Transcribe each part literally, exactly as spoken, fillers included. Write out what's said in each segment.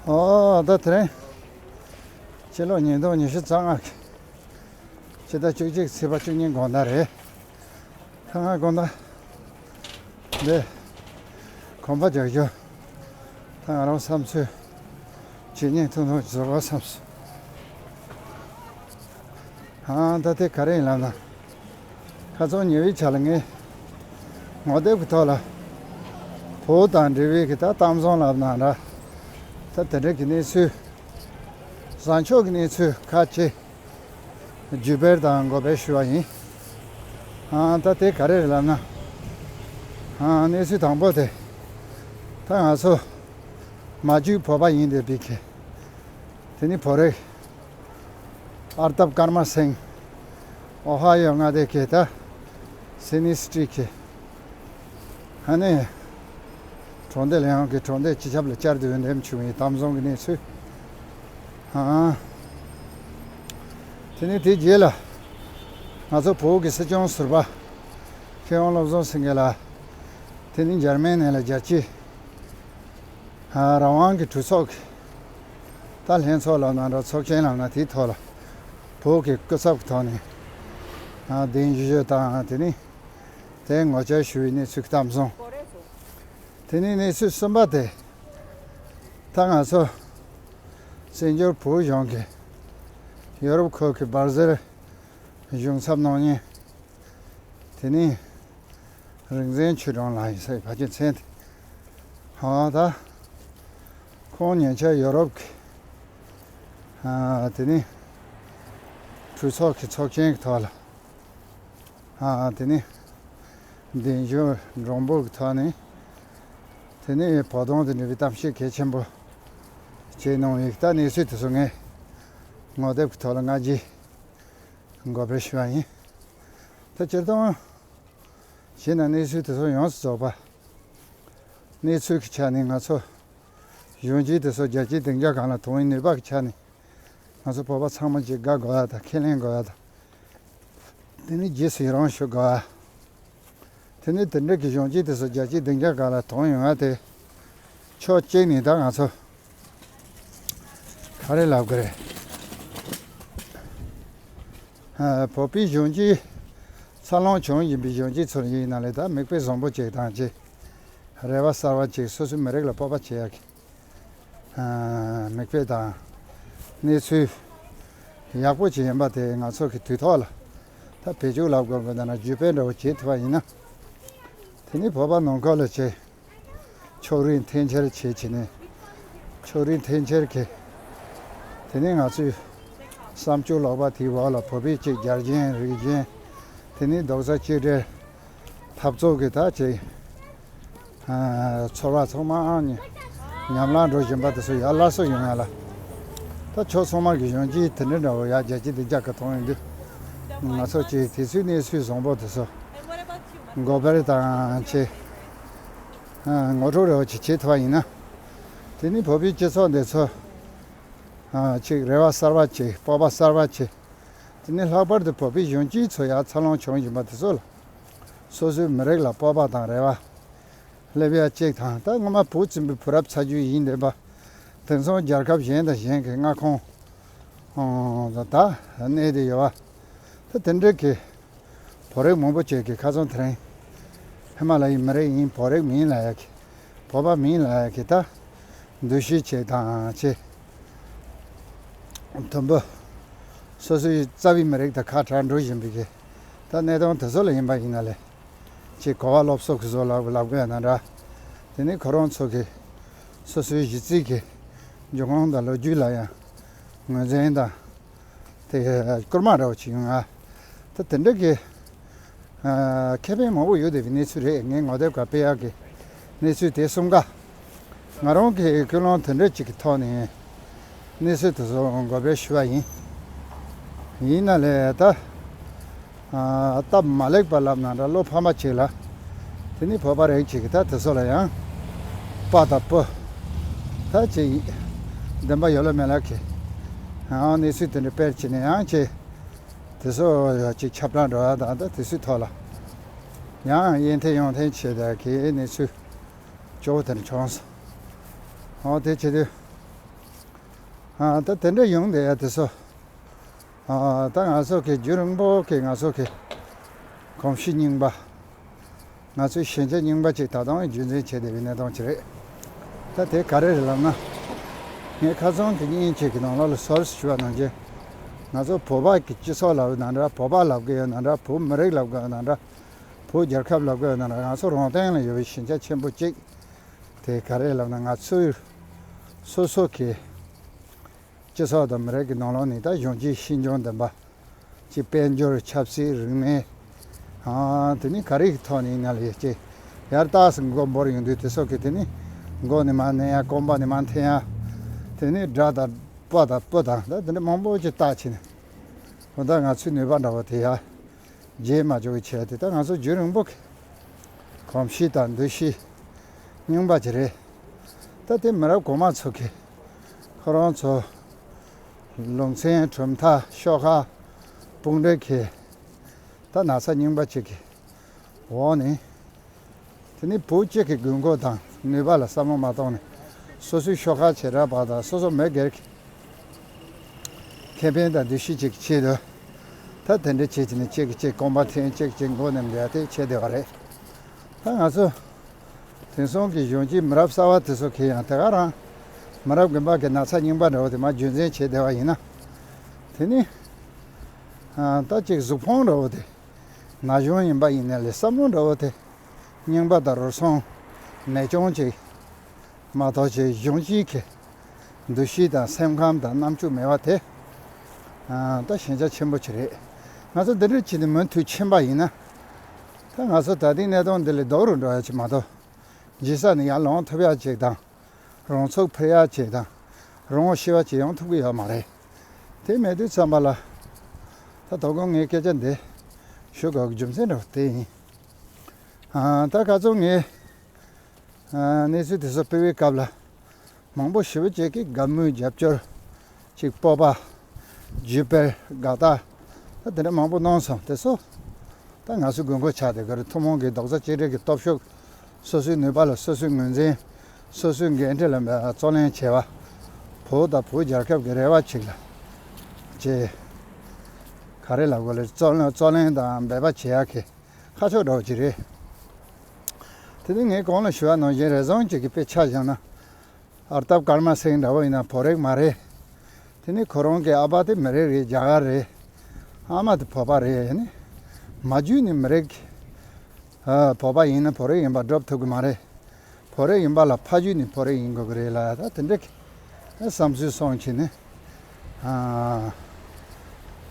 ཨོ་ད་དེ་རིང་ཕྱི་ལོ་ཉིས་སྟོང་ཉི་ཤུ་རྩ་ལྔ་གི་ཕྱི་ཟླ་བཅུ་གཅིག་ཚེས་པ་བཅུ་གཉིས་དགོང་དག་རེད། ད་ང་དགོང་དག་འདི་གོམ་པ་རྒྱག་རྒྱུ། ད་ང་རང་བསམ་ཚུལ་ཇི་སྙེད་ཐུང་ཐུང་བཟོ་དགོས་བསམ་སོང་། ཨང་ད་དེ་ག་རེ་ཡིན་ལབ་ན། ཁ་སང་ཉེ་བའི་ཆར་ལ་ངས་ངོ་དེབ་ཀྱི་ཐོག་ལ་བོད་དང་འབྲེལ་བའི་གི་ད་གཏམ་བཟང་ལབ་ན་འདྲ། ད་དེ་འདྲ་གི་གནས་ཚུལ། བཟང་ཕྱོགས་ཀྱི་གནས་ཚུལ་ཁ་ཅིག་བརྒྱུད་སྤེལ་དང་འགོད་སྤེལ་ཞུ་བ་ཡིན། ཨང་ད་དེ་ག་རེ་རེད་ལབ་ན། ཨང་གནས་ཚུལ་དང་པོ་དེ། ད་ང་ཚོ་མ་བརྒྱུད་བོད་པ་ཡིན་བསྡད་པའི་གི། དེ་ནི་བོད་རིགས་ཨར་ཏབ་ཀརྨ་སིང་། ཨོ་ཧ་ཡོ་མངའ་སྡེ་གི་ད་སི་ནི་སི་ཊི་གི་ཨ་ནི་གྲོང་སྡེ་ལ་ཡང་གི་གྲོང་སྡེ་སྤྱི་ཁྱབ་ལ་བཅར་དུ་འདེམས་བྱུང་བའི་གཏམ་བཟང་གི་གནས་ཚུལ། ཨ། དེ་ནི་དེ་རྗེས་ལ་ང་ཚོ་བོད་ཀྱི་སྲིད་སྐྱོང་ཟུར་པ་མཁས་དབང་བློ་བཟང་སེང་གེ་ལགས་དེ་ནི་འཇར་མན་ནས་ལ་རྒྱལ་སྤྱི། རང་དབང་གི་གྲོས་ཚོགས་ཀྱི་ད་ལྷན་ཚོགས་ལབ་ན་འདྲ་ཚོགས་ཆེན་ལབ་ན་དེའི་ཐོག་ལ་བོད་ཀྱི་སྐུ་ཚབ་ཀྱི་ཐོག་ནས་གདན་ཞུ་དང་དེ་ནི་དེ་ངོ་བཅར་ཞུ་བའི་གནས་ཚུལ་གཏམ་སོང་། དེ་ནི་གནས་ཚུལ་གསུམ་པ་དེ་ད་ང་ཚོ་བཙན་བྱོལ་བོད་གཞུང་གི་ཡོ་རོབ་ཁུལ་གྱི་སྦར་ཟེར་གཞུང་ཚབ་གནང་མཁན། དེ་ནི་རིག་འཛིན་ཆོས་སྒྲོན་ལགས་ཡིན་ས་ཡི་ཕ་ཆེན་མཚན་དེ། ཧ་ད། ཁོང་ཉེ་ཆར་ཡོ་རོབ་ཀྱི། ཨ། དེ་ནི་གྲོས་ཚོགས་ཀྱི་ཚོགས་ཆེན་གྱི་ཐོག་ལ། ཨ། དེ་ནི་གདན་ཞུ་མགྲོན་འབོད་ཀྱི་ཐོག་ནས། དེ་ནི་བོད་དོན་དང་འབྲེལ་བའི་གཏམ་བཤད་གལ་ཆེན་པོ་བྱས་གནང་བའི་ད་གནས་ཚུལ་དེ་ཚོ་ངས་ངོ་དེབ་ཀྱི་ཐོག་ལ་སྔ་རྗེས། འགོད་སྤེལ་ཞུ་བ་ཡིན། ད་སྤྱིར་བཏང་བྱས་ན་གནས་ཚུལ་དེ་ཚོ་ཡོངས་སུ་རྫོགས་པ། གནས་ཚུལ་གྱི་ཆ་ནས་ང་ཚོ་གཞོན་སྐྱེས་དེ་ཚོ་རྒྱལ་སྤྱིའི་སྡིངས་ཆ་སྒང་ལ་དོན་ཡོད་ནུས་པ་གི་ཆ་ནས་ང་ཚོ་བོད་པ་ཚང་མ་གཅིག་དགའ་དགོས་ཡ་དང་ཁས་ལེན་དགོས་ཡ་དང་། དེ་ནས་རྗེས་སུ་ཡི་རང་ཞུ་དགོས་ཡ། དེ་ནས་དེ་འདྲ་གི་གཞོན་སྐྱེས་དེ་ཚོ་རྒྱལ་སྤྱིའི་སྡིངས་ཆ་སྒང་ལ་དོན་ཡོང་ཡ་དེ། ཕྱོགས་གཅིག་ནས་ད་ང་ཚོ་ག་རེ་ལབ་དགོས་རེད། ཨ། བོད་པའི་གཞོན་སྐྱེས་འཚར་ལོངས་བྱུང་བཞིན་པའི་གཞོན་སྐྱེས་ཚོར་ཡིན་ན་ལས་ད་མིག་དཔེ་བཟང་པོ་ཅིག་དང་ཅིག་རེ་བ་གསར་བ་ཅིག་སོ་སོའི་མི་རིགས་ལ་སྤོབས་པ་བྱེད་ཡག་གི། ཨ། མིག་དཔེ་དང་གནས་ཚུལ་ཡག་པོ་ཅིག་ཡིན་པ་དེ་ང་ཚོ་གི་དུས་ཐོག་ལ་ད་བེད་སྤྱོད་ལབ་དགོས་པ་འདྲ་ན་བརྒྱུད་སྤེལ་འདྲ་བོ་བྱེད་ཐུབ་པ་ཡིན་ན། དེ་ནི་བོད་པ་ནང་ཁུལ་ལ་བྱེད། ཕྱོགས་རིས་འཐེན་འཁྱེར་བྱེད་བྱས་ནས། ཕྱོགས་རིས་འཐེན་འཁྱེར་གྱིས། དེ་ནི་ང་ཚོའི་བསམ་སྤྱོད་ལོག་པ་དེའི་འོག་ལ་བོད་པའི་ཅིག་རྒྱལ་ཞེན་རིགས་ཞེན། དེ་ནི་རྡོག་རྩ་གཅིག་སྒྲིལ། འཐབ་རྩོད་ཀྱི་ད་ཅིག་ཨ། ཚོར་བ་ཚང་མ་ཨང་ཉི་ཉམས་བླངས་འགྲོ་བཞིན་པ་དེ་ཚོ་ཡར་སླར་གསོ་ཡོང་ཡ་ལ། ད་ཕྱོགས་ཚང་མ་གི་གཞོན་སྐྱེས་དེ་འདྲ་འདྲ་བོ་ཡར་རྒྱལ་སྤྱིའི་སྡིངས་ཆ་ག་མཐོང་ཡོང་དུས། ང་ཚོ་ཅིག་དེ་ཚོའི་གནས་ཚུལ་བཟང་པོ་དེ་ཚོ་འགོད་སྤེལ་དང་ཅིག་ཨ། ངོ་སྤྲོད་རེ་བ་ཅིག་བྱེད་ཐུབ་པ་ཡིན་ན། དེ་ནི་བོད་པའི་སྤྱི་ཚོགས་འདི་ཚོ་ཨ། ཅིག་རེ་བ་གསར་བ་ཅིག་སྤོབས་པ་གསར་བ་ཅིག་དེ་ནི་ལྷག་པར་དུ་བོད་པའི་གཞོན་སྐྱེས་ཚོ་ཡར་འཚར་ལོངས་བྱུང་བཞིན་པ་དེ་ཚོ་ལ། སོ་སོའི་མི་རིགས་ལ་སྤོབས་པ་དང་རེ་བ་སླེབས་ཡ་གཅིག་དང་ད་སྔོན་མ་བོད་བཙན་པོའི་བུ་རབས་ཚ་རྒྱུད་ཡིན་བསྡད་པ། དེང་སང་རྒྱལ་ཁབ་གཞན་དང་གཞན་གྱི་མངའ་ཁོངས་ད་གནས་བསྡད་ཡོད་པ། ད་དེ་འདྲ་གི་བོད་རིགས་མང་པོ་ཅིག་གིས་ཁ་སང་དེ་རིང་ཧི་མ་ལ་ཡའི་མི་རིགས་ཡིན་བོད་རིགས་མིན་ལབ་ཡ་གི་བོད་པ་མིན་ལབ་ཡ་གི་ད་འདུ་ཤེས་ཅིག་དང་ཅིག་དུམ་བུ། སོ་སོའི་རྩ་བའི་མི་རིགས་དང་ཁ་བྲལ་འགྲོ་བཞིན་པའི་གི་ད་གནས་སྟངས་དེ་ཚོ་ལ་ཡིན་པ་ཡིན་ན་ལས། ཅིག་གོ་བ་སློབ་གསོ་གི་བཟོ་ལབ་ལབ་དགོས་ཡ་ན་འདྲ། དེ་ནི་ཁོ་རང་ཚོ་གི་སོ་སོའི་གཞི་རྩའི་གི་འབྱུང་ཁུངས་དང་ལོ་རྒྱུས་ལ་ཡང་ངོས་འཛིན་དང་། དེ་སྐུལ་མ་འདྲ་བོ་ཅིག་ཡོང་ང་། ད་དེ་འདྲ་གི་ཨ། ཁེ་ཕན་མང་པོ་ཡོད་བསྡད་པའི་གནས་ཚུལ་རེད། ངས་ངོ་དེབ་ཁ་སྤེལ་ཡག་གི་གནས་ཚུལ་དེ་གསུམ་ཀ་ང་རང་གི་ཀུན་སློང་དེ་འདྲ་ཅིག་གི་ཐོག་ནས་གནས་ཚུལ་དེ་ཚོ་འགོད་སྤེལ་ཞུ་བ་ཡིན། ཡིན་ན་ལས་ད། ཨ། སྟབས་མ་ལེགས་པ་ལབ་ན་འདྲ་བློ་ཕམ་པ་ཅིག་ལ། དེ་ནི་བོད་པ་རིགས་ཅིག་གི་ད་དེ་ཚོ་ལ་ཡང་། དཔའ་དང་སྤུ། ད་ཅིག་བདེན་པ་ཡོད་ལ་མེད་ལ་གི། ཡང་གནས་ཚུལ་དེ་འདྲ་སྤེལ་བྱས་ནས་ཡང་ཅིག་དེ་ཚོ་ཡང་ཅིག་ཁྱབ་བསྒྲགས་འགྲོ་ཡ་དང་ད་དེ་ཚོའི་ཐོག་ལ་ཡང་གཡས་འཐེན་གཡོན་འཐེན་བྱས་ད་གི་གནས་ཚུལ་སྐྱོ་བོ་དེ་འདྲ་བྱུང་སོང་། འོ་དེ་བྱེད་དུས་ ཨ། ད་དེ་འདྲ་ཡོང་བསྡད་ཡ་དེ་ཚོ། ཨ། ད་ང་ཚོ་གི་རྒྱུན་རིང་པོ་གི་ང་ཚོ་གི་གོམས་གཤིས་རྙིང་པ། ང་ཚོའི་ཞན་ཆ་རྙིང་པ་ཅིག་ད་དུང་རྒྱུན་འཛིན་བྱས་བསྡད་པའི་གནས་སྟངས་ཅིག་རེད། ད་དེ་ག་རེ་རེད་ལབ་ན། ངས་ཁ་སང་གི་བརྙན་ཅིག་གི་ནང་ལོགས་ལ་སོར་ཞུ་བ་ནང་བཞིན། ང་ཚོ་བོད་པ་གི་སྤྱི་ཚོགས་ལབ་ན་འདྲ། བོད་པ་ལབ་གི་ཡོད་ན་འདྲ། བོད་མི་རིགས་ལབ་གི་ཡོད་ན་འདྲ། བོད་རྒྱལ་ཁབ་ལབ་གི་ཡོད་ན་འདྲ། ང་ཚོ་རང་སྟེང་ལ་ཡོད་པའི་ཞན་ཆ་ཆེན་པོ་གཅིག་དེ་ག་རེ་ལབ་ན། ང་ཚོའི་སོ་སོ་གི་སྤྱི་ཚོགས་དང་མི་རིགས་ཀྱི་ནང་ལོགས་ནས་ད་གཞོན་སྐྱེས་ཤེས་འཇོན་ལྡན་པ་ཅིག་དཔལ་འབྱོར་ཆབ་སྲིད་རིག་གནས། ཨ། དེ་ནི་ག་རེ་གི་ཐོག་ནས་ཡིན་ན་ལས་ཅིག་ཡར་ཏོག་ཙམ་མགོ་འབོར་ཡོང་དུས། དེ་ཚོ་གི་དེ་ནི་མགོ་ནས་མར་མནན་ཡ། རྐང་པ་ནས་མར་འཐེན་ཡ། དེ་ནི་དགྲ་དང་དཔའ་དང་སྤུ་དང་ད་དེ་འདྲ་མང་པོ་ཅིག་བཏགས་བྱས་ནས། འོ། ད་ང་ཚོའི་ནུས་པ་འདྲ་བོ་དེ་ཡར་རྒྱས་མ་འཇུག་པའི་ཆེད་དུ། ད་ང་ཚོ་རྒྱུན་རིང་པོ་གི་གོམས་གཤིས་དང་འདུ་ཤེས་རྙིང་པ་ཅིག་རེད། ད་དེ་མི་རབས་གོང་མ་ཚོ་གིས་ཁོ་རང་ཚོ་ལུང་ཚན་གྲུབ་མཐའ་ཤོག་ཁག་དཔུང་སྒྲིག་གིས། ད་ན་ཚ་རྙིང་པ་ཅིག་གི་འོག་ནས། དེ་ནི་བོད་གཅིག་གི་དགོས་མཁོ་དང་ནུས་པ་ལ་བསམ་བློ་མ་གཏོང་ནས། སོ་སོའི་ཤོག་ཁག་བྱེ་བྲག་པ་དང་སོ་སོ་མི་སྒེར་གྱི་ཁེ་ཕན་དང་འདུ་ཤེས་ཅིག་གི་ཆེད་དུ། ད་དེ་འདྲ་བྱས་བྱས་ནས་གཅིག་གིས་གཅིག་རྐང་པ་འཐེན། གཅིག་གིས་གཅིག་མགོ་ནས་འདེད་དེ་བྱས་བསྡད་པ་རེད། ད་ང་ཚོ་དེང་སང་གི་གཞོན་སྐྱེས་མི་རབས་གསར་པ་དེ་ཚོ་གིས་ཡང་དེ་ག་རང་མི་རབས་རྒན་པ་གི་ན་ཚ་རྙིང་པ་འདྲ་བོ་དེ་མར་རྒྱུན་འཛིན་བྱས་བསྡད་པ་ཡིན་ན། དེ་ནི། ཨ། ད་ཅིག་གཟུགས་ཕུང་འདྲ་བོ་དེ་ན་གཞོན་ཡིན་པ་ཡིན་ན་ལས། བསམ་བློ་འདྲ་བོ་དེ་རྙིང་པ་དང་རུལ་སུངས་ནད་གཅོང་ཅིག་མ་གཏོགས་ཅིག་གཞོན་སྐྱེས་ཀྱི་འདུ་ཤེས་དང་སེམས་ཁམས་དང་རྣམ་དཔྱོད་མེད་པ་དེ། ཨ། ད་ཞན་ཆ་ཆེན་པོ་ཅིག་རེད། ང་ཚོ་འདི་འདྲ་བྱས་ནས་མུ་མཐུད་ཕྱིན་པ་ཡིན་ན། ད་ང་ཚོ་ད་ལྟའི་གནས་སྟངས་འདི་ལས་ལྡོག་རུ་འགྲོ་ཡ་ཅིག་མ་གཏོགས། ལྗིད་ས་ནས་ཡར་ལངས་ཐུབ་ཡ་ཅིག་དང་། རང་ཚུགས་འཕེར་ཡ་ཅིག་དང་། རང་དབང་ཤེས་པ་ཅིག་ཡོང་ཐུབ་ཀྱི་ཡོད་མ་རེད། དེ་མེད་དུས་ཙམ་པ་ལ། ད་དོ་དགོང་ངས་སྐད་ཆ་འདི་ཞུ་དགོས་ཀྱི་རྒྱུ་མཚན་འདྲ་བོ་དེ་ཡིན། ཨ། ད་ཁ་སང་ངས། ཨ། གནས་ཚུལ་དེ་ཚོ་སྤེལ་བའི་སྐབས་ལ། མང་པོ་ཞེ་པོ་ཅིག་གིས་དགའ་མོས་རྒྱབ་སྐྱོར་ཅིག་སྤོབས་པ། བརྒྱུད་སྤེལ། དགའ་རྟགས། ད་དེ་འདྲ་མང་པོ་གནང་སོང་། དེ་ཚོ་ད་ང་ཚོའི་དགོས་མཁོ་ཆགས་བསྡད་ཀྱི་རེད། ཐུན་མོང་གི་རྡོག་རྩ་གཅིག་སྒྲིལ་གྱི་སྟོབས་ཤུགས། སོ་སོའི་ནུས་པ་ལ་སོ་སོའི་ངོས་འཛིན། སོ་སོའི་འགན་འཁྲི་ལ་བརྩོན་ལེན་བྱས་པ། བོད་དང་བོད་རྒྱལ་ཁབ་ཀྱི་རེ་བ་ཅིག་ལ། ཅེས། ག་རེ་ལབ་དགོས་རེད། བརྩོན་ལེན་བརྩོན་ལེན་དང་འབད་པ་བྱེད་ཡག་གི་ཁ་ཕྱོགས་འདྲ་བོ་ཅིག་རེད། དེ་ནས་ངས་གོང་ལ་ཞུ་བ་ནང་བཞིན། རེ་ཟུང་ཅིག་གིས་དཔེ་ཆ་བཞག་ན། ཨར་ཏབ་ཀརྨ་སེང་འདྲ་བོ་ཡིན་ན་བོད་རིགས་མ་རེད། དེ་ནི་ཁོ་རང་གི་ཨ་ཕ་དེ་མི་རིགས་རེད། རྒྱ་གར་རེད། ཨ་མ་དེ་བོད་པ་རེད། ཡ་ནི་མ་རྒྱུད་ནས་མི་རིགས། ཨ། བོད་པ་ཡིན་ན་བོད་རིགས་ཡིན་པ་སྒྲུབ་ཐུབ་ཀྱི་མ་རེད། བོད་རིགས་ཡིན་པ་ལ་ཕ་རྒྱུད་ནས་བོད་རིགས་ཡིན་དགོས་ཀྱི་རེད་ལབ། ད་དེ་འདྲ་གི་བསམ་ཚུལ་སོང་བྱས་ནས། ཨ།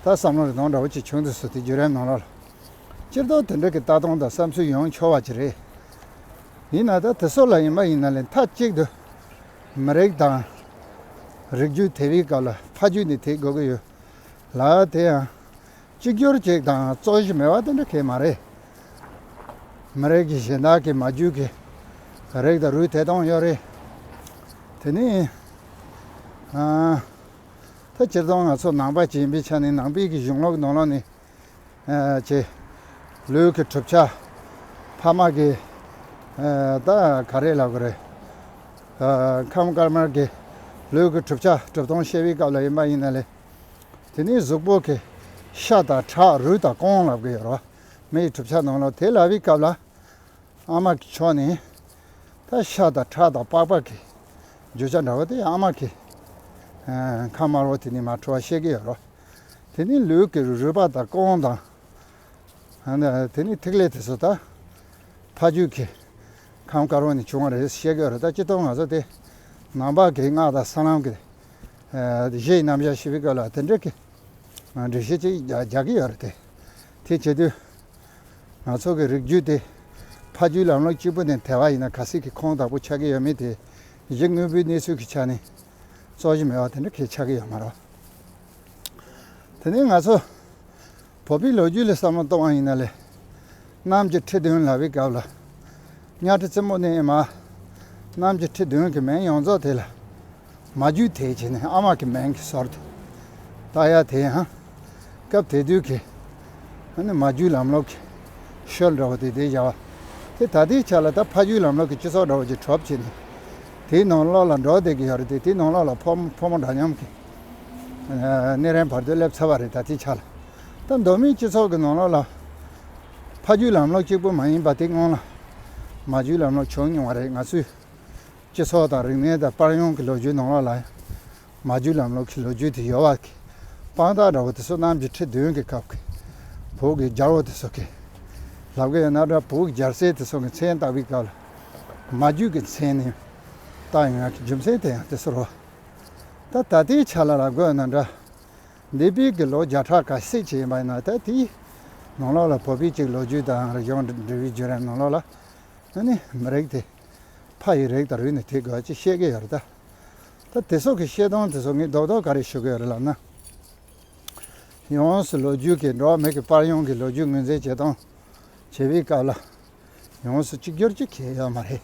ད་བསམ་བློ་རེ་གཏོང་འདྲ་བོ་ཅིག་བྱུང་འདུག་ཟེར། དེ་བརྒྱུད་རིམ་ནང་ལོགས་ལ། སྤྱིར་བཏང་དེ་འདྲ་གི་ལྟ་སྟངས་དང་བསམ་ཚུལ་ཡོང་ཆོག་པ་ཅིག་རེད། ཡིན་ན་ད་དེ་ཚོ་ལ་ཡིན་པ་ཡིན་ན་ལས། མཐའ་གཅིག་ཏུ་མི་རིགས་དང་རིགས་རྒྱུད་དེད་པའི་སྐབས་ལ་ཕ་རྒྱུད་ནས་དེད་དགོས་ཀྱི་ཡོད་ལ། དེ་ཡང་གཅིག་གྱུར་ཅིག་དང་རྩོད་གཞི་མེད་པ་དེ་འདྲ་གང་ཡང་མ་རེད། མི་རིགས་ཀྱི་གཞན་དག་གི་མ་རྒྱུད་ཀྱི་རིགས་དང་རུས་དེད་སྟངས་ཡོད་རེད། དེ་ནི། ཨ། ད་སྤྱིར་བཏང་ང་ཚོ་ནང་པ་ཅིག་ཡིན་པའི་ཆ་ནས། ནང་པའི་གི་གཞུང་ལུགས་ནང་ལོགས་ནས། ཨ། ཅེ། ལུས་ཀྱི་གྲུབ་ཆ། ཕ་མ་གི། ཨ། ད་ག་རེ་ལབ་དགོས་རེད། ཨ། ཁམས་དཀར་དམར་གྱི་ལུས་ཀྱི་གྲུབ་ཆ་གྲུབ་སྟངས་བཤད་པའི་སྐབས་ལ་ཡིན་པ་ཡིན་ན་ལས། དེ་ནི་གཟུགས་པོ་གི་ཤ་དང་ཁྲག་རུས་དང་རྐང་ལབ་ཀྱི་ཡོད་རེད་བ། མི་ཡི་གྲུབ་ཆ་ནང་ལོགས་དེ་ལབ་པའི་སྐབས་ལ། ཨ་མ་གི་ཕྱོགས་ནས་ད་ཤ་དང་ཁྲག་དང་པགས་པ་གི་བརྗོད་བྱ་འདྲ་བོ་དེ་ཨ་མ་གི། ཨ། ཁམས་དམར་པོ་དེ་ནི་མར་འཕྲོ་བ་བཤད་ཀྱི་ཡོད་རེད། དེ་ནི་ལུས་ཀྱི་རུས་པ་དང་རྐང་དང་། ཨ་ནི་དེ་ནི་ཐིག་ལེ་དེ་ཚོ་ད་ཕ་རྒྱུད་ཀྱི་ཁམས་དཀར་པོ་ནས་བྱུང་བ་རེད་བཤད་ཀྱི་ཡོད་རེད། ད་སྤྱིར་བཏང་ང་ཚོ་དེ་ནང་པ་གི་སྔགས་དང་ས་ལམ་གྱི། ཨ། གཞི་ཡི་རྣམ་གཞག་ཞུ་བའི་སྐབས་ལ་དེ་འདྲ་གི་འགྲེལ་བཤད་ཅིག་རྒྱག་རྒྱག་གི་ཡོད་རེད་དེ། དེ་བྱེད་དུས་ང་ཚོ་གི་རིགས་རྒྱུད་དེ་ཕ་རྒྱུད་ལམ་ལུགས་གཅིག་པུ་ནས་དེད་པ་ཡིན་ན་ག་ཚོད་ཀྱི་ཁུངས་དག་པོ་ཆགས་ཀྱི་ཡོད་མེད་དེ། གཞི་དངོས་པོའི་གནས་ཚུལ་གྱི་ཆ་ནས་རྩོད་གཞི་མེད་པ་དེ་འདྲ་གང་ཡང་ཆགས་ཀྱི་ཡོད་མ་རེད། དེ་ནས་ང་ཚོ་བོད་པའི་ལོ་རྒྱུས་ལ་བསམ་བློ་གཏོང་བ་ཡིན་ན་ལས། གནམ་གྱི་ཁྲི་བདུན་ལབ་པའི་སྐབས་ལ། གཉའ་ཁྲི་བཙུན་མོ་ནས་མར། གནམ་གྱི་ཁྲི་བདུན་གྱི་མིང་ཡོངས་རྫོགས་དེ་ལ་མ་རྒྱུད་དེད་བྱས་ནས་ཨ་མ་གི་མིང་གི་ཟུར་དུ་བཏགས་ཡ་དེ་ཡང་། སྐབས་དེ་དུས་ཀྱི་ཨ་ནི་མ་རྒྱུད་ལམ་ལུགས་ཀྱི་ཤུལ་འདྲ་བོ་དེ་དེ་བཞག་པ། དེ་ད་ལྟའི་ཆ་ལ་ད་ཕ་རྒྱུད་ལམ་ལུགས་ཀྱི་སྤྱི་ཚོགས་འདྲ་བོ་ཅིག་གྲུབ་བྱས་ནས། དེའི་ནང་ལོགས་ལ་འགྲོ་བསྡད་ཀྱི་ཡོད་རེད་དེ། དེའི་ནང་ལོགས་ལ་ཕོ་ཕོ་མོ་འདྲ་མཉམ་གྱི། གནས་རིམ་བར་དུ་སླེབས་ཚར་བ་རེད། ད་ལྟའི་ཆ་ལ་ད་མདོ་སྨད་སྤྱི་ཚོགས་ཀྱི་ནང་ལོགས་ལ་ཕ་རྒྱུད་ལམ་ལུགས་གཅིག་པུ་མ་ཡིན་པ་དེ་སྔོན་ལ་མ་རྒྱུད་ལམ་ལུགས་བྱུང་མྱོང་བ་རེད། ང་ཚོའི་སྤྱི་ཚོགས་དང་རིག་གནས་དང་དཔལ་ཡོན་གྱི་ལོ་རྒྱུས་ནང་ལོགས་ལ་ཡང་མ་རྒྱུད་ལམ་ལུགས་ཀྱི་ལོ་རྒྱུས་དེ་ཡོད་པ་གི་དཔང་རྟགས་འདྲ་བོ་དེ་ཚོ་གནམ་གྱི་ཁྲི་བདུན་གྱི་སྐབས་ཀྱི་བོད་ཀྱི་རྒྱལ་པོ་དེ་ཚོ་གི་ལབ་གི་ཡོད་ན་འདྲ། བོད་ཀྱི་རྒྱལ་སྲས་དེ་ཚོ་གི་མཚན་བཏགས་པའི་སྐབས་ལ་མ་རྒྱུད་ཀྱི་མཚན་ནས་བཏགས་ཡོང་ཡག་གི་རྒྱུ་མཚན་དེ་ཡང་དེ་ཚོ་རེད། ད་ད་ལྟའི་ཆ་ལ་ལ་དགོས་ན་འདྲ། འདས་པའི་གི་ལོ་བརྒྱ་ཕྲག་ག་ཚོད་ཅིག་ཡིན་པ་ཡིན་ན། ད་དེའི་ནང་ལོགས་ལ་བོད་པའི་གཅིག་ལོ་རྒྱུས་དང་རིག་གཞུང་འབྲི་བའི་བརྒྱུད་རིམ་ནང་ལོགས་ལ་ཨ་ནི་མི་རིགས་དེ་ཕ་ཡི་རིགས་དང་རུས་ནས་ཐེག་དགོས་ཅེས་བཤད་ཀྱི་ཡོད་རེད། ད་ད་དེ་ཚོ་གི་བཤད་སྟངས་དེ་ཚོ་ངས་རྡོག་རྡོག་ག་རེ་ཞུ་གི་ཡོད་རེད་ལབ་ན། ཡོངས་སུ་ལོ་རྒྱུས་ཀྱི་འགྲོ་བ་མི་གི་དཔལ་ཡོན་གྱི་ལོ་རྒྱུས་ངོས་འཛིན་བྱེད་སྟངས་བྱེད་པའི་སྐབས་ལ་ཡོངས་སུ་གཅིག་གྱུར་གཅིག་གི་ཡོད་མ་རེད།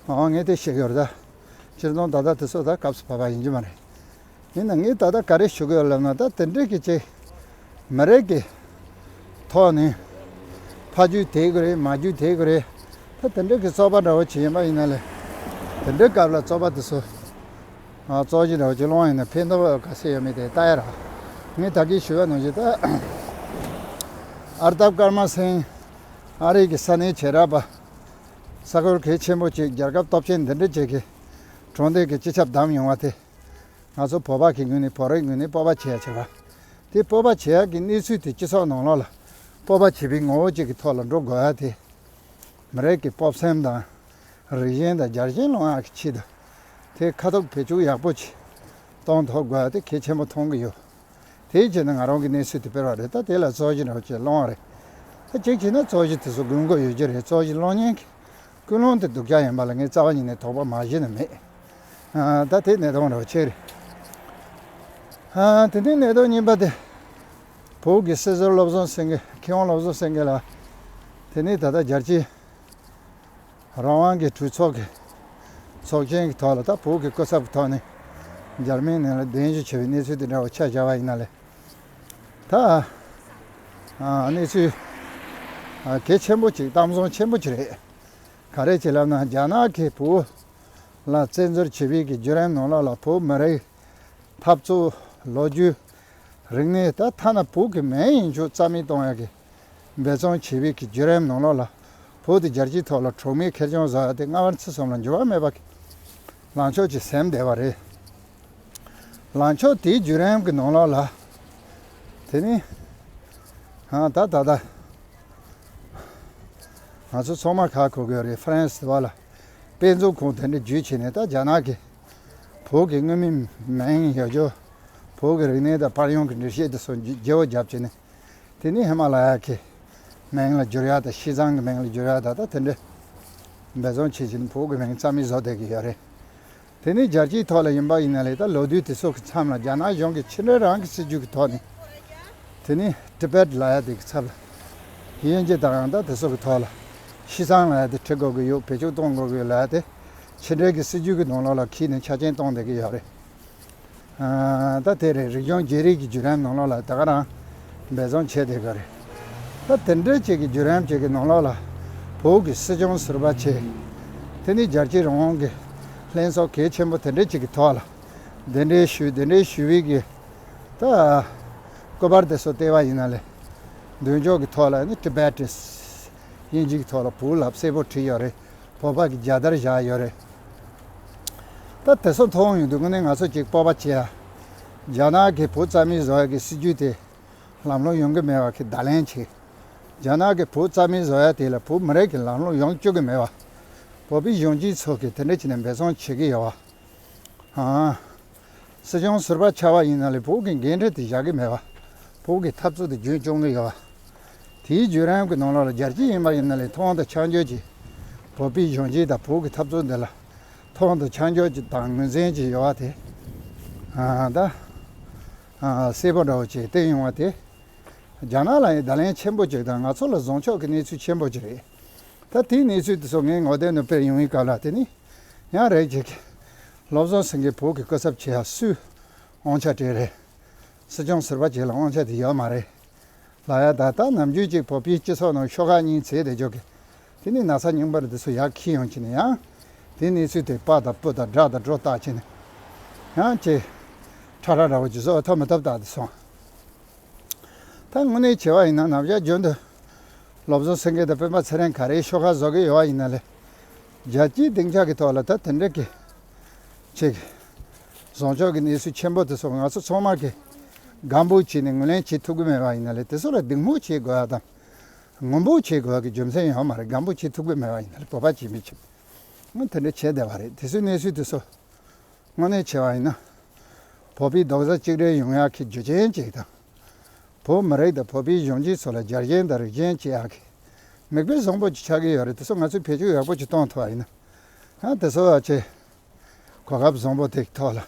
ཨང་ངས་དེ་བཤད་ཡོད་རེད། ད་སྤྱིར་བཏང་ད་ལྟ་དེ་ཚོ་ད་སྐབས་སུ་བབ་པ་ཡིན་གྱི་མ་རེད། ཡིན་ན་ངས་ད་ལྟ་ག་རེ་ཞུ་གི་ཡོད་ལབ་ན། ད་དེ་འདྲའི་གི་ཅིག་མི་རིགས་ཀྱི་ཐོག་ནས་ཕ་རྒྱུད་དེ་གི་རེད། མ་རྒྱུད་དེ་གི་རེད། ད་དེ་འདྲའི་གི་རྩོད་པ་འདྲ་བོ་ཅིག་ཡིན་པ་ཡིན་ན་ལས། དེ་འདྲའི་སྐབས་ལ་རྩོད་པ་དེ་ཚོ་ཨ་རྩོད་གཞི་འདྲ་བོ་ཅིག་སློང་ཡིན་ན་ཕན་ཐོགས་ག་ཚོད་ཡོད་མེད་དེ་ལྟ་ཡ་ར། ངས་ད་གིན་ཞུས་པ་ནང་བཞིན་ད་ཨར་ཏབ་ཀརྨ་སེང་ཨ་རི་གི་ས་གནས་བྱེ་བྲག་པ་ས་ཁུལ་གལ་ཆེན་པོ་ཅིག་རྒྱལ་ཁབ་སྟོབས་ཆེན་འདི་འདྲ་ཅིག་གི་གྲོང་སྡེ་གི་སྤྱི་ཁྱབ་བདམས་ཡོང་བ་དེ། ང་ཚོ་བོད་པ་གི་ངོས་ནས་བོད་རིགས་ངོས་ནས་སྤོབས་པ་བྱེད་ཡ་བྱེད་པ། དེ་སྤོབས་པ་བྱེད་ཡ་གི་གནས་ཚུལ་དེ་སྤྱི་ཚོགས་ནང་ལོགས་ལ་སྤོབས་པ་བྱེད་པའི་ངོ་བོ་གཅིག་གི་ཐོག་ལ་འགྲོ་དགོས་ཡ་དེ། མི་རིགས་ཀྱི་སྤོབས་སེམས་དང་རིག་གཞུང་དང་རྒྱལ་ཞེན་སློང་ཡ་གི་ཆེད་དུ། དེ་ཁ་ཐུག་བེད་སྤྱོད་ཡག་པོ་ཅིག་གཏོང་ཐུབ་དགོས་ཡ་དེ་གལ་ཆེན་པོ་མཐོང་གི་ཡོད། དེའི་རྗེས་ནས་ང་རང་གི་གནས་ཚུལ་དེ་སྤེལ་བ་རེད། ད་དེ་ལ་རྩོད་གཞི་འདྲ་བོ་ཅིག་སློང་བ་རེད། ད་གཅིག་བྱས་ན་རྩོད་གཞི་དེ་ཚོ་དགོས་མཁོ་ཡོད་ཀྱི་རེད། རྩོད་གཞི་སློང་མཁན་གྱི་ཀུན་སློང་དེ་སྡུག་ཅག་ཡིན་པ་ལ་ངས་རྩ་བ་ཉིད་ནས་དོགས་པ་མ་བྱས་ནས་མེད། ཨ་ད་དེ་གནས་སྟངས་འདྲ་བོ་ཅིག་རེད། ཨ་དེ་ནས་གནས་སྟངས་གཉིས་པ་དེ། བོད་ཀྱི་སྲིད་ཟུར་བློ་བཟང་སེང་གེ། མཁས་དབང་བློ་བཟང་སེང་གེ་ལགས། དེ་ནས་ད་ལྟ་རྒྱལ་སྤྱིའི་རང་དབང་གི་གྲོས་ཚོགས་ཀྱི་ཚོགས་ཆེན་གྱི་ཐོག་ལ་ད་བོད་ཀྱི་སྐུ་ཚབ་ཀྱི་ཐོག་ནས་འཇར་མན་ནང་ལ་གདན་ཞུ་བྱས་པའི་གནས་ཚུལ་དེ་འདྲ་བ་ཆ་བཞག་པ་ཡིན་ན་ལས། ད་ཨ་གནས་ཚུལ་ཨ་གལ་ཆེན་པོ་ཅིག་གཏམ་བཟང་ཆེན་པོ་ཅིག་རེད། ག་རེ་བྱས་ལབ་ན། རྒྱ་ནག་གིས་བོད་ལ་བཙན་འཛུལ་བྱས་པའི་གི་བརྒྱུད་རིམ་ནང་ལོགས་ལ་བོད་མི་རིགས་འཐབ་རྩོད་ལོ་རྒྱུས་རིག་གནས། ད་ཐ་ན་བོད་ཀྱི་མིང་ཡིན་ཆོག་རྩ་མེད་གཏོང་ཡ་གི་འབད་བརྩོན་བྱས་པའི་གི་བརྒྱུད་རིམ་ནང་ལོགས་ལ། བོད་དེ་རྒྱལ་སྤྱིའི་ཐོག་ལ་གྲོགས་མེད་ཁེར་རྐྱང་བཟོ་ཡ་དེ་སྔ་བར་ཚུལ་གསུམ་ལ་འགྱུར་བ་མེད་པ་གི་ལངས་ཕྱོགས་ཅིག་ཟིན་བསྡད་པ་རེད། ལངས་ཕྱོགས་དེའི་བརྒྱུད་རིམ་གྱི་ནང་ལོགས་ལ། དེ་ནི་ཨ་ད་ད་ད་ང་ཚོ་ཚང་མ་ཧ་གོ་གི་ཡོད་རེད། ཧྥ་རན་སི་བ་ལ་དཔེ་མཛོད་ཁང་དེ་འདྲ་བརྒྱུད་བྱས་ནས། ད་རྒྱ་ནག་གི་བོད་ཀྱི་དངོས་མིང་མིང་ཡོད་རྒྱུ། བོད་ཀྱི་རིག་གནས་དང་དཔལ་ཡོན་གྱི་འགྲེལ་བཤད་དེ་ཚོ་བརྗེ་བོ་བརྒྱབ་བྱས་ནས། དེ་ནས་ཧི་མ་ལ་ཡ་གི་མིང་ལ་བསྒྱུར་ཡ་དང་། ཤིས་ཙང་གི་མིང་ལ་བསྒྱུར་ཡ་དང་། ད་དེ་འདྲ་འབད་བརྩོན་བྱེད་བཞིན་བོད་ཀྱི་མིང་རྩ་མེད་བཟོ་བསྡད་ཀྱི་ཡོད་རེད། དེ་ནས་རྒྱལ་སྤྱིའི་ཐོག་ལ་ཡིན་པ་ཡིན་ན་ལས། ད་ལོ་དུས་དེ་ཚོ་གི་མཚམས་ལ་རྒྱ་ནག་གཞུང་གིས་ཕྱི་འབྲེལ་རང་གི་སྲིད་ཇུས་ཀྱི་ཐོག་ནས། དེ་ནས་ཏི་བེད་ལབ་ཡ་དེ་གི་ཚབ་ལ་དབྱིན་ཇི་དང་། ད་དེ་ཚོ་གི་ཐོག་ལ་ཤིས་ཙང་ལབ་ཡ་དེ་བྲི་དགོས་ཀྱི་ཡོད། བེད་སྤྱོད་གཏོང་དགོས་ཀྱི་ཡོད་ལབ་ཡ་དེ་ཕྱི་འབྲེལ་གྱི་སྲིད་ཇུས་ཀྱི་ནང་ལོགས་ལ་འཁྱེར་ནས་ཆ་རྐྱེན་གཏོང་བསྡད་ཀྱི་ཡོད་རེད། ཨ་ད་དེ་རེད། རིག་གཞུང་བརྗེ་རེས་ཀྱི་བརྒྱུད་རིམ་ནང་ལོགས་ལ་ད་ག་རང་འབད་བརྩོན་བྱས་བསྡད་ཀྱི་རེད། ད་དེ་འདྲ་ཅིག་གི་བརྒྱུད་རིམ་ཅིག་གི་ནང་ལོགས་ལ་བོད་ཀྱི་སྲིད་སྐྱོང་ཟུར་པ་བྱས། དེ་ནས་རྒྱལ་སྤྱིའི་རང་དབང་གི་ལྷན་ཚོགས་གལ་ཆེན་པོ་དེ་འདྲ་ཅིག་གི་ཐོག་ལ་གདན་འདྲེན་ཞུས། གདན་འདྲེན་ཞུ་བའི་གི་ད་སྐུ་པར་དེ་ཚོ་བལྟས་པ་ཡིན་ན་ལས། མདུན་ཅོག་གི་ཐོག་ལ་ནི་ཏི་བེ་ཊན། དབྱིན་ཇི་གི་ཐོག་ལ་བོད་ལབ་གསལ་པོ་བྲིས་ཡོད་རེད། བོད་པ་གི་རྒྱལ་དར་བཞག་ཡོད་རེད། ད་དེ་ཚོ་མཐོང་ཡོང་དུས་དངོས་གནས་ང་ཚོ་ཅིག་སྤོབས་པ་བྱེད་ཡ། རྒྱ་ནག་གིས་བོད་རྩ་མེད་བཟོ་ཡ་གི་སྲིད་ཇུས་དེ་ལམ་ལྷོང་ཡོང་གི་མེད་པ་གི་བརྡ་ལན་བྱེད། རྒྱ་ནག་གིས་བོད་རྩ་མེད་བཟོ་ཡ་དེ་ལ་བོད་མི་རིགས་ཀྱི་ལམ་ལྷོང་ཡོང་བཅུག་གི་མེད་པ། བོད་པའི་གཞོན་སྐྱེས་ཚོ་གིས་དེ་འདྲ་བྱས་ནས་འབད་བརྩོན་བྱེད་ཀྱི་ཡོད་པ། ཨང་། སྲིད་སྐྱོང་ཟུར་པ་ཆགས་པ་ཡིན་ན་ལས་བོད་ཀྱི་འགན་འཁྲི་དེ་བཞག་གི་མེད་པ། བོད་ཀྱི་འཐབ་རྩོད་དེ་རྒྱུན་སྐྱོང་གི་ཡོད་པ། དེའི་བརྒྱུད་རིམ་གྱི་ནང་ལོགས་ལ་རྒྱལ་སྤྱི་ཡིན་པ་ཡིན་ན་ལས་མཐོང་དང་ཆ་འཇོག་ཅིག་བོད་པའི་གཞོན་སྐྱེས་དང་བོད་ཀྱི་འཐབ་རྩོད་འདི་ལ་མཐོང་དང་ཆ་འཇོག་ཅིག་དང་ངོས་འཛིན་ཅིག་ཡོད་པ་དེ། ཨ་ད་ཨ་གསལ་པོ་འདྲ་བོ་ཅིག་བསྟན་ཡོང་བ་དེ། རྒྱ་ནག་ལ་ཡང་བརྡ་ལན་ཆེན་པོ་ཅིག་དང་། ང་ཚོ་ལ་བཟང་ཕྱོགས་ཀྱི་གནས་ཚུལ་ཆེན་པོ་ཅིག་རེད། ད་དེའི་གནས་ཚུལ་དེ་ཚོ་ངས་ངོ་དེབ་ནང་སྤེལ་ཡོང་བའི་སྐབས་ལ། དེ་ནི་ཡང་རེ་ཅིག་བློ་བཟང་སེང་གེ་བོད་ཀྱི་སྐུ་ཚབ་བྱེད་ཡ་སུས་དབང་ཆ་སྤྲད་རེད། སྲིད་སྐྱོང་ཟུར་པ་ཅིག་ལ་དབང་ཆ་དེ་ཡོད་མ་རེད་ལབ་ཡ། ད་ལྟ་ནམ་རྒྱུན་ཅིག་བོད་པའི་སྤྱི་ཚོགས་ནང་ཤོག་ཁག་གཉིས་བྱས་བསྡད་རྒྱུ་གི། དེ་ནི་ན་ཚ་རྙིང་པ་རེད། དེ་ཚོ་ཡར་འཁྱེར་ཡོང་བྱས་ནས་ཡང་དེ་གནས་ཚུལ་དེ་པར་དང་སྤུ་དང་སྒྲ་དང་སྒྲོ་བཏགས་བྱས་ནས་ཡང་ཅིག་ ཁྲ་ཁྲ་འདྲ་བོ་ཅིག་བཟོ་བ་ཐོབ་མི་ཐོབ་ལྟ་དེ་སོང་། ད་དངོས་གནས་བྱས་པ་ཡིན་ན་ནམ་ཞག་རྒྱུན་དུ་བློ་བཟང་སེང་གེ་དང་སྤེན་པ་ཚེ་རིང་ག་རེའི་ཤོག་ཁ་བཟོ་གི་ཡོད་པ་ཡིན་ན་ལས། རྒྱལ་སྤྱིའི་སྡིངས་ཆ་གི་ཐོག་ལ་ད་དེ་འདྲ་གི་ཅིག་བཟང་ཕྱོགས་ཀྱི་གནས་ཚུལ་ཆེན་པོ་དེ་ཚོ་ང་ཚོ་ཚང་མ་གི་སྒམ་པོ་བྱས་ནས་ངོས་ལེན་བྱེད་ཐུབ་ཀྱི་མེད་པ་ཡིན་ན་ལས། དེ་ཚོ་ལ་སྡིགས་དམོད་བྱེད་དགོས་པ་དང་། ངུ་འབོད་བྱེད་དགོས་པ་གི་རྒྱུ་མཚན་ཡོད་མ་རེད། སྒམ་པོ་བྱེད་ཐུབ་ཀྱི་མེད་པ་ཡིན་ན་ལས། བོད་པ་བྱེད་མི་བྱེད། ང་དེ་འདྲ་བྱས་བསྡད་པ་རེད། དེ་ཚོའི་གནས་ཚུལ་དེ་ཚོ་དངོས་གནས་བྱས་པ་ཡིན་ན། བོད་པའི་རྡོག་རྩ་གཅིག་སྒྲིལ་ཡོང་ཡག་གི་རྒྱུ་རྐྱེན་ཅིག་དང་། བོད་མི་རིགས་དང་བོད་པའི་གཞོན་སྐྱེས་ཚོ་ལ་རྒྱལ་ཞེན་དང་རིགས་ཞེན་བྱེད་ཡག་གི་མིག་དཔེ་བཟང་པོ་ཅིག་ཆགས་ཀྱི་ཡོད་རེད། དེ་ཚོ་ང་ཚོས་བེད་སྤྱོད་ཡག་པོ་ཅིག་གཏོང་ཐུབ་པ་ཡིན་ན། ཡང་དེ་ཚོ་བ་ཆེ་གོ་སྐབས་བཟང་པོ་དེ་གི་ཐོག་ལ་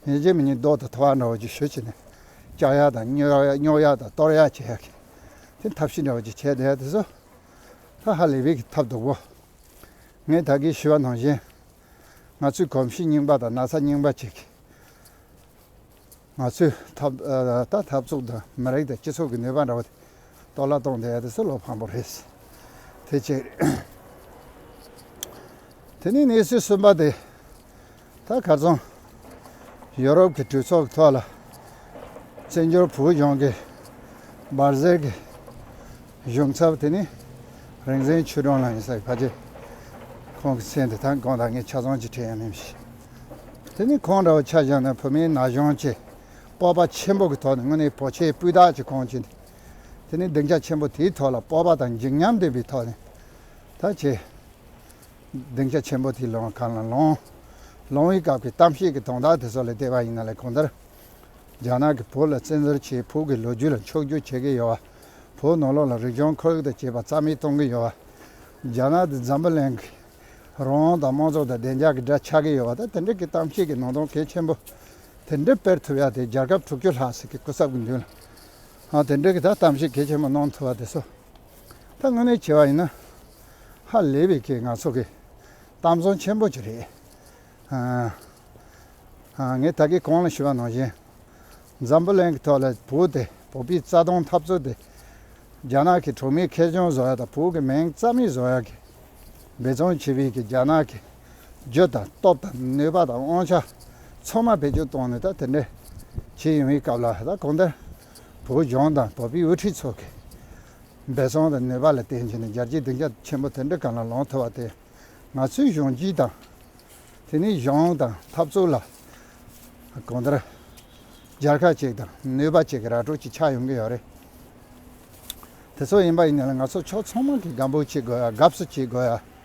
ཡིན་གཅིག་མིན་གཉིས་རྡོག་དང་ཐོ་བ་འདྲ་བོ་ཅིག་གཞུ་བྱས་ནས་བཅག་ཡག་དང་སྙོག་ཡག་སྙོག་ཡག་དང་གཏོར་ཡག་བྱེད་ཡག་གི་དེ་ཐབས་ཤེས་འདྲ་བོ་ཅིག་བྱས་བསྡད་ཡག་དེ་ཚོ་ད་ཧ་ལས་པའི་གི་ཐབས་སྡུག་པོ། ངས་ད་གིན་ཞུས་པ་ནང་བཞིན། ང་ཚོའི་གོམས་གཤིས་རྙིང་པ་དང་ན་ཚ་རྙིང་པ་ཅིག་ང་ཚོའི་འཐབ་ཨ་ད་འཐབ་རྩོད་དང་མི་རིགས་དང་སྤྱི་ཚོགས་ཀྱི་ནུས་པ་འདྲ་བོ་དེ་གཏོར་བརླག་གཏོང་བསྡད་ཡ་དེ་ཚོ་བློ་ཕངས་པོ་རེད། དེ་གཅིག་རེད། དེ་ནས་གནས་ཚུལ་གསུམ་པ་དེ། ད་ཁ་སང་ཡོ་རོབ་ཀྱི་གྲོས་ཚོགས་ཀྱི་ཐོག་ལ་བཙན་བྱོལ་བོད་གཞུང་གི་འབར་རྫས་ཀྱི་གཞུང་ཚབ་དེ་ནི་རིག་འཛིན་ཆོས་སྒྲོན་ལགས་ཡིན་ས་ཡི་ཕ་རྗེས། ཁོང་གི་མཚན་དེ་ད་གང་ལྟར་ངས་ཆ་ཚང་ཅིག་དྲན་ཡ་མིན་ཞིག་དེ་ནི་ཁོང་འདྲ་བོ་ཆ་བཞག་ན་བོད་མིའི་ན་གཞོན་ཆེ་སྤོབས་པ་ཆེན་པོ་གི་ཐོག་ནས་དངོས་གནས་བོད་ཆེ་སྤུས་དག་ཅིག་ཁོང་ཆེ་དེ་ནི་སྡིངས་ཆ་ཆེན་པོ་དེའི་ཐོག་ལ་སྤོབས་པ་དང་འཇིགས་ཉམས་ལྡན་པའི་ཐོག་ནས་ད་ཆེ། སྡིངས་ཆ་ཆེན་པོ་དེའི་ལོང་གང་ལ་ལོང་། ལོང་བའི་སྐབས་ཀྱི་གཏམ་བཤད་ཀྱི་དོན་དག་དེ་ཚོ་ལ་བལྟས་པ་ཡིན་ན་ལས་གང་ལྟར། རྒྱ་ནག་གིས་བོད་ལ་བཙན་འཛུལ་བྱས་བོད་ཀྱི་ལོ་རྒྱུས་ལ་འཁྱོག་བརྗོད་བྱེད་ཀྱི་ཡོད་པ། བོད་ནང་ལོགས་ལ་རིག་གཞུང་ཁོར་ཡུག་དང་བཅས་པ་རྩ་མེད་གཏོང་གི་ཡོད་པ། རྒྱ་ནག་དེ་འཛམ་བུ་གླིང་གི་རང་དབང་དང་དམངས་གཙོ་དང་བདེ་འཇགས་ཀྱི་དགྲ་ཆགས་ཀྱི་ཡོད་པ། ད་དེ་འདྲ་གི་གཏམ་བཤད་ཀྱི་ནང་དོན་གལ་ཆེན་པོ་དེ་འདྲ་སྤེལ་ཐུབ་ཡ་དེ་རྒྱལ་ཁབ་དྲུག་ཅུ་ལྷག་ཙམ་གྱི་སྐུ་ཚབ་ཀྱི་མདུན་ལ་ཨ་དེ་འདྲ་གི་ད་གཏམ་བཤད་གལ་ཆེན་པོ་གནང་ཐུབ་པ་དེ་ཚོ། ད་དངོས་གནས་བྱས་པ་ཡིན་ན། ཧ་ལས་པའི་གི་ང་ཚོ་གི་གཏམ་བཟང་ཆེན་པོ་ཅིག་རེད། ཨ། ཨ། ངས་ད་གིན་གོང་ལ་ཞུས་པ་ནང་བཞིན། འཛམ་བུ་གླིང་གི་ཐོག་ལ་བོད་དེ་བོད་པའི་རྩ་དོན་འཐབ་རྩོད་དེ། རྒྱ་ནག་གི་གྲོགས་མེད་ཁེ་གྱོང་བཟོ་ཡ་དང་བོད་ཀྱི་མིང་རྩ་མེད་བཟོ་ཡ་གི་འབད་བརྩོན་བྱེད་པའི་གི་རྒྱ་ནག་གི་རྒྱུ་དང་སྟོབས་དང་ནུས་པ་དང་དབང་ཆ་ཚང་མ་བེད་སྤྱོད་བཏང་ནས་ད་དེ་འདྲ་བྱེད་ཡོང་བའི་སྐབས་ལ་ད་གང་ལྟར་བོད་གཞུང་དང་བོད་པའི་དབུ་ཁྲིད་ཚོ་གི་འབད་བརྩོན་དང་ནུས་པ་ལ་བརྟེན་བྱས་ནས་རྒྱལ་སྤྱིའི་སྡིངས་ཆ་ཆེན་པོ་དེ་འདྲ་གང་ལ་ལོང་ཐུབ་པ་དེ་ང་ཚོའི་གཞོན་སྐྱེས་དང་། དེ་ནས་གཞུང་དང་འཐབ་རྩོད་ལ་གང་ལྟར་རྒྱལ་ཁ་ཅིག་དང་ནུས་པ་ཅིག་གི་ར་སྤྲོད་ཅིག་ཆགས་ཡོང་གི་ཡོད་རེད། དེ་ཚོ་ཡིན་པ་ཡིན་ན་ལ་ང་ཚོ་ཕྱོགས་ཚང་མ་གི་སྒམ་པོ་བྱེད་དགོས་ཡ། དགའ་བསུ་བྱེད་དགོས་ཡ།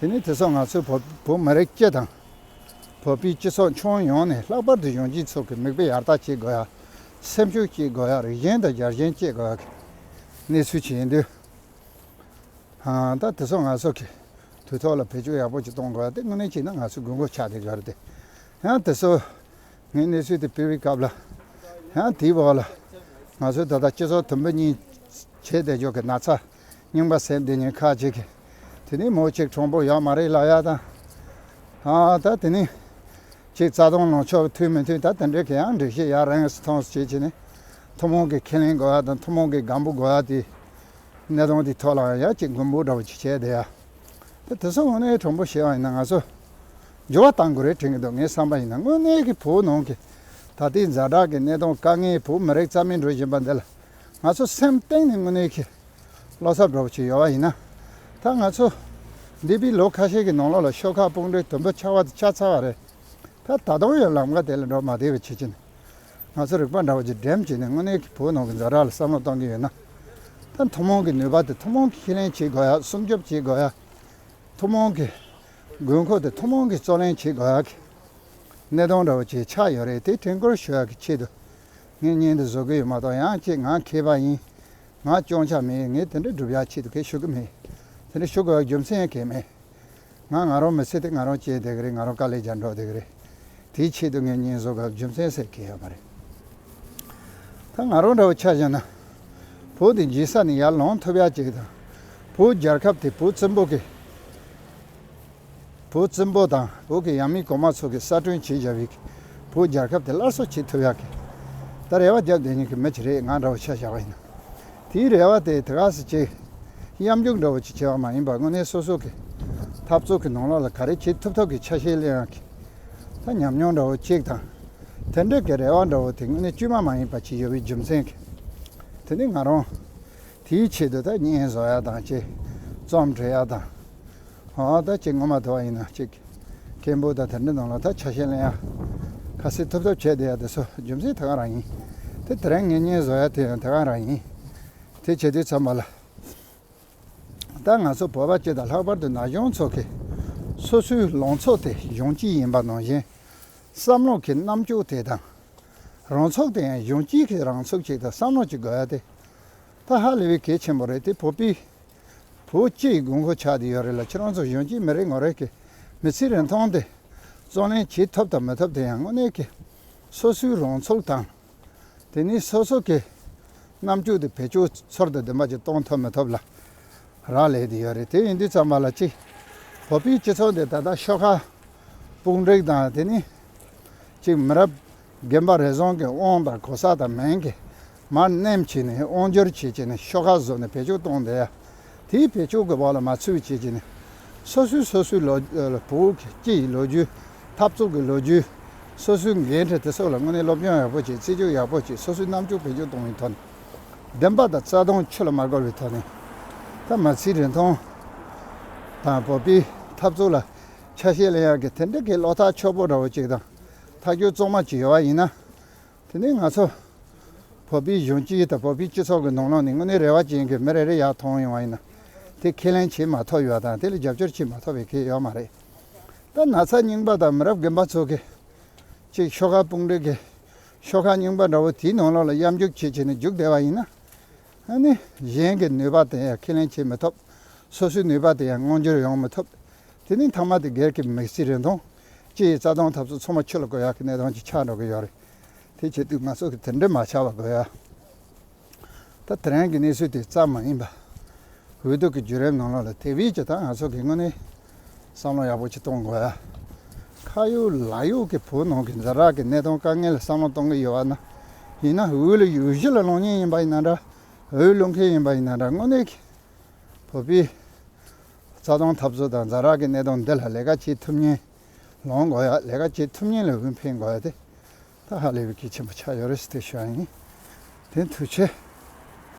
དེ་ནས་དེ་ཚོ་ང་ཚོའི་བོད་བོད་མི་རིགས་སྤྱི་དང་། བོད་པའི་སྤྱི་ཚོགས་ཁྱོན་ཡོངས་ནས་ལྷག་པར་དུ་གཞོན་སྐྱེས་ཚོ་གི་མིག་དཔེ་ཡར་ལྟ་བྱེད་དགོས་ཡ། སེམས་ཤུགས་བསྐྱེད་དགོས་ཡ། རིག་གཞན་དང་རྒྱལ་ཞེན་བསྐྱེད་དགོས་ཡ་གི་གནས་ཚུལ་ཅིག་ཡིན་དུས། ཨ། ད་དེ་ཚོ་ང་ཚོ་གི་དུས་ཐོག་ལ་བེད་སྤྱོད་ཡག་པོ་ཅིག་གཏོང་དགོས་ཡ་དེ་དངོས་གནས་བྱས་ན་ང་ཚོའི་དགོས་མཁོ་ཆགས་བསྡད་ཡོད་རེད་དེ། ཡང་དེ་ཚོ་ངས་གནས་ཚུལ་དེ་སྤེལ་བའི་སྐབས་ལ། ཡང་དེའི་འོག་ལ་ང་ཚོའི་ད་ལྟ་སྤྱི་ཚོགས་དུམ་བུ་གཉིས་བྱས་བསྡད་ཡོད་གི་ན་ཚ་རྙིང་པ་ཟེར་བསྡད་མཁན་ཁག་ཅིག་གིས། དེ་ནས་མོ་གཅིག་གྲུང་པོ་ཡོད་མ་རེད་ལབ་ཡ་དང་། ཨ། ད་དེ་ནས་གཅིག་རྩ་དོན་ལངས་ཕྱོགས་མཐུན་མི་མཐུན་ད་དེ་འདྲའི་གི་ཡང་འགྲེལ་བཤད་ཡར་རང་སུ་ཐོངས་སུ་བྱེད་བྱས་ནས། ཐུན་མོང་གི་ཁས་ལེན་དགོས་ཡ་དང་ཐུན་མོང་གི་སྒམ་པོ་དགོས་ཡ་དེ། གནད་དོན་དེའི་ཐོག་ལ་ཡང་གཅིག་མགོན་པོ་འདྲ་བོ་ཅིག་བྱས་བསྡད་ཡ། ད་དེ་ཚོ་དངོས་གནས་དྲང་པོ་བཤད་པ་ཡིན་ན་ང་ཚོ་འགྱུར་བ་གཏང་དགོས་རེད་དྲན་གྱི་འདུག་ངའི་བསམ་པ་ཡིན་ན་དངོས་གནས་ཀྱི་བོད་ནང་གི་ད་ལྟའི་ཛ་དྲག་གི་གནད་དོན་དཀའ་ངལ། བོད་མི་རིགས་རྩ་མེད་འགྲོ་བཞིན་པ་འདི་ལ་ང་ཚོ་སེམས་གཏིང་ནས་དངོས་གནས་ཀྱི་བློ་འཚབ་འདྲ་བོ་ཅིག་ཡོད་པ་ཡིན་ན། ད་ང་ཚོ་འདས་པའི་ལོ་ཁ་ཤས་ཀྱི་ནང་ལོགས་ལ་ཤོག་ཁག་དཔུང་སྒྲིག་དུམ་བུ་ཆག་པ་དེ་ཆགས་ཚར་བ་རེད། ད་ད་དུང་ཡང་ལམ་ཁ་དེ་ལ་འགྲོ་མ་བདེ་བའི་ཆེད་ཀྱི་ནས། ང་ཚོ་རིག་པ་འདྲ་བོ་ཅིག་འགྲེམས་བྱས་ནས་དངོས་གནས་ཀྱི་བོད་ནང་གི་ཛ་དྲག་ལ་བསམ་བློ་གཏོང་གི་ཡོད་ན། ད་ཐུན་མོང་གི་ནུས་པ་དེ་ཐུན་མོང་གི་ཁས་ལེན་བྱེད་དགོས་ཡ། སྲུང་སྐྱོབ་བྱེད་དགོས་ཡ། ཐུན་མོང་གི་དགོས་མཁོ་དེ་ཐུན་མོང་གི་རྩོད་ལེན་བྱེད་དགོས་ཡ་གི་གནད་དོན་འདྲ་བོ་ཅིག་ཆགས་ཡོད་རེད། དེ་དྲན་སྐུལ་ཞུ་ཡ་གི་ཆེད་དུ་ངས་བརྙན་འདི་བཟོ་གི་ཡོད་མ་གཏོགས། ཡང་ཅིག་ང་མཁས་པ་ཡིན། ང་སྐྱོན་ཆ་མེད། ངས་དེ་འདྲ་སྒྲུབ་ཡ་ཆེད་དུ་གས་ཞུ་གི་མེད། དེ་འདྲ་ཞུ་དགོས་པའི་རྒྱུ་མཚན་ཡང་གས་མེད། ང་ང་རང་མི་ཚེ་དེ་ང་རང་སྐྱེལ་བསྡད་གི་རེད། ང་རང་དཀའ་ལས་རྒྱག་འགྲོ་བསྡད་གི་རེད། དེའི་ཆེད་དུ་ངས་བརྙན་བཟོ་དགོས་པའི་རྒྱུ་མཚན་ཟེར་གི་ཡོད་མ་རེད། ད་ང་རང་འདྲ་བོ་ཆ་བཞག་ན། བོད་དེ་འཇིག་ས་ནས་ཡར་ལོངས་ཐུབ་ཡ་ཅིག་དང་། བོད་རྒྱལ་ཁབ་དེ་བོད་བཙན་པོ་གི་བོད་བཙན་པོ་དང་བོད་ཀྱི་ཡབ་མེས་གོང་མ་ཚོ་གིས་གསར་སྐྲུན་བྱས་བཞག་པའི་བོད་རྒྱལ་ཁབ་དེ་སླར་གསོ་བྱེད་ཐུབ་ཡག་གི་ད་རེ་བ་བརྒྱབ་བསྡད་མཁན་གྱི་མི་ཅིག་རེད། ང་འདྲ་བོ་ཆ་བཞག་པ་ཡིན་ན། དེའི་རེ་བ་དེ་དེ་ག་ཟེ་ཅིག་གཡམ་རྒྱུག་འདྲ་བོ་ཅིག་བྱས་པ་མ་ཡིན་པར་དངོས་གནས་སོ་སོ་གི་འཐབ་རྩོད་ཀྱི་ནང་ལོགས་ལ་ག་རེ་བྱེད་ཐུབ་ཐུབ་ཀྱི་ཆ་ཤས་ལེན་ཡག་གི་ད་ཉམས་མྱོང་འདྲ་བོ་ཅིག་དང་། དེ་འདྲ་གི་རེ་བ་འདྲ་བོ་དེ་དངོས་གནས་བཅོས་མ་མ་ཡིན་པ་ཅིག་ཡོད་པའི་རྒྱུ་མཚན་གྱིས། དེ་ནི་ང་རང་དེའི་ཆེད་དུ་ད་བརྙན་བཟོ་ཡ་དང་ཅིག་རྩོམ་འབྲི་ཡ་དང་། ཨོ་ད་ཅིག་ངོ་མ་དུ་བ་ཡིན་ན་ཅིག་སྐད་འབོད་དང་དེ་འདྲ་ནང་ལ་ད་ཆ་ཤས་ལེན་ཡ་ཁ་གསལ་ཐུབ་ཐབས་བྱས་བསྡད་ཡ་དེ་ཚོ་རྒྱུ་མཚན་དེ་ག་རང་ཡིན། དེ་དེ་རིང་ངས་བརྙན་བཟོ་ཡ་དེ་ཡང་དེ་ག་རང་ཡིན། དེ་བྱེད་དུས་ཙམ་པ་ལ། ད་ང་ཚོ་བོད་པ་སྤྱི་དང་ལྷག་པར་དུ་ན་གཞོན་ཚོ་གི་སོ་སོའི་ལང་ཚོ་དེ་གཞོན་སྐྱེས་ཡིན་པ་ནང་བཞིན། བསམ་བློ་གི་རྣམ་དཔྱོད་དེ་དང་། རང་ཚུགས་དེ་ཡང་གཞོན་སྐྱེས་ཀྱི་རང་ཚུགས་ཅིག་དང་བསམ་བློ་ཅིག་དགོས་ཡ་དེ། ད་ཧ་ལས་པའི་གལ་ཆེན་པོ་རེད་དེ། བོད་པའི་བོད་སྤྱི་ཡི་དགོས་མཁོ་ཆགས་བསྡད་ཡོད་རེད་ལ། ཁྱེད་རང་ཚོ་གཞོན་སྐྱེས་མི་རེ་ངོ་རེ་གི་མི་ཚེ་རིང་ཐུང་དེ་བརྩོན་ལེན་བྱེད་ཐུབ་དང་མི་ཐུབ་དེ་ཡང་དངོས་གནས་ཀྱི་སོ་སོའི་རང་ཚུགས་དང་། དེ་ནས་སོ་སོ་གི་རྣམ་དཔྱོད་དེ་བེད་སྤྱོད་ཚུལ་དང་ལྡན་པ་ཅིག་གཏོང་ཐུབ་མི་ཐུབ་ལ་རག་ལས་བསྡད་ཡོད་རེད། དེ་ཡིན་དུས་ཙམ་པ་ལ་ཅིག་བོད་པའི་སྤྱི་ཚོགས་འདི་ད་ལྟ་ཤོག་ཁག་དཔུང་སྒྲིག་དང་། དེ་ནས་ཅིག་མི་རབས་རྒན་པ་རེ་ཟུང་གི་དབང་དང་གོ་ས་དང་མིང་གི་མར་མནན་བྱས་ནས་དབང་སྒྱུར་བྱས་བྱས་ནས་ཤོག་ཁག་བཟོས་ནས་བེད་སྤྱོད་གཏོང་བསྡད་ཡ། དེའི་བེད་སྤྱོད་ཀྱི་འོག་ལ་མ་ཚུད་བྱས་བྱས་ནས་སོ་སོའི་སོ་སོའི་ལོ་བོད་ཀྱི་སྤྱི་ཡི་ལོ་རྒྱུས། འཐབ་རྩོད་ཀྱི་ལོ་རྒྱུས། སོ་སོའི་འགན་འཁྲི་དེ་སོགས་ལ་དངོས་གནས་སློབ་སྦྱོང་ཡག་པོ་བྱས། རྩིས་རྒྱུགས་ཡག་པོ་བྱས། སོ་སོའི་རྣམ་དཔྱོད་བེད་སྤྱོད་གཏོང་བའི་ཐོག་ནས་བདེན་པ་དང་རྩ་དོན་ཆུ་ལ་མ་བསྒོར་བའི་ཐོག་ནས། ད་མི་ཚེའི་རིན་ཐང་དང་བོད་པའི་འཐབ་རྩོད་ལ་ཆ་ཤས་ལེན་ཡག་གི་དེ་འདྲ་གི་བློ་ཐག་ཆོད་པོ་འདྲ་བོ་ཅིག་དང་ཐག་གཅོད་གཙང་མ་ཅིག་ཡོད་པ་ཡིན་ན། དེ་ནས་ང་ཚོ་བོད་པའི་གཞོན་སྐྱེས་དང་བོད་པའི་སྤྱི་ཚོགས་ཀྱི་ནང་ལོགས་ནས་དངོས་གནས་རེ་བ་ཅན་གྱི་མི་རེ་རེ་ཡར་ཐོན་ཡོང་བ་ཡིན་ན། དེ་ཁས་ལེན་བྱེད་མ་ཐུབ་ཡོད་དང་། དེ་ལ་རྒྱབ་སྐྱོར་བྱེད་མ་ཐུབ་པའི་གལ་ཡོད་མ་རེད། ད་ན་ཚ་རྙིང་པ་དང་མི་རབས་རྒན་པ་ཚོ་གི་ཅིག་ཤོག་ཁག་དཔུང་སྒྲིག་གི་ཤོག་ཁག་རྙིང་པ་འདྲ་བོ་དེའི་ནང་ལོགས་ལ་གཡམ་རྒྱུག་བྱེད་བྱས་ནས་རྒྱུག་བསྡད་པ་ཡིན་ན། ཨ་ནི་གཞན་གྱི་ནུས་པ་དེ་ཡང་ཁས་ལེན་བྱེད་མི་ཐུབ། སོ་སོའི་ནུས་པ་དེ་ཡང་མངོན་འགྱུར་ཡོང་མི་ཐུབ། དེ་ནི་མཐའ་མ་དེ་སྒེར་གྱི་མི་ཚེའི་རིན་ཐང་། སྤྱི་ཡི་རྩ་དོན་འཐབ་རྩོད་ཚང་མ་ཆུ་ལ་བསྐོལ་ཡག་གི་གནས་སྟངས་ཅིག་ཆགས་འགྲོ་གི་ཡོད་རེད། དེ་བྱེད་དུས་ང་ཚོ་གི་དེ་འདྲ་མ་ཆགས་པ་དགོས་ཡ། ད་དེ་རིང་གི་གནས་ཚུལ་དེ་རྩ་མ་ཡིན་པ། འོས་བསྡུ་གི་བརྒྱུད་རིམ་ནང་ལོགས་ལ་དེ་བས་ཀྱི་ད་ང་ཚོ་གི་དངོས་གནས་བསམ་བློ་ཡག་པོ་ཅིག་གཏོང་དགོས་ཡ། ཁ་ཡོད་ལག་ཡོད་ཀྱི་བོད་ནང་གི་ཛ་དྲག་གི་གནས་སྟངས་དཀའ་ངལ་ལ་བསམ་བློ་གཏོང་གི་ཡོད་པ་ན། ཡིན་ན་འོས་ལ་འོས་གཞི་ལ་ལངས་མཁན་ཡིན་པ་ཡིན་ན་འདྲ། འོས་བླུག་མཁན་ཡིན་པ་ཡིན་ན་འདྲ། དངོས་གནས་ཀྱི་བོད་པའི་རྩ་དོན་འཐབ་རྩོད་དང་ཛ་དྲག་གི་གནས་སྟངས་འདི་ལ་ལས་ཀ་བྱེད་ཐུབ་མཁན་ལངས་དགོས་ཡ། ལས་ཀ་བྱེད་ཐུབ་མཁན་ལ་འོས་འཕེན་དགོས་ཡ་དེ། ད་ཧ་ལས་པའི་གལ་ཆེན་པོ་ཆགས་ཡོད་རེད་ཟེར་དེ་ཞུ་ཡ་ཡིན། དེ་ཐུགས་རྗེ་ཆེ།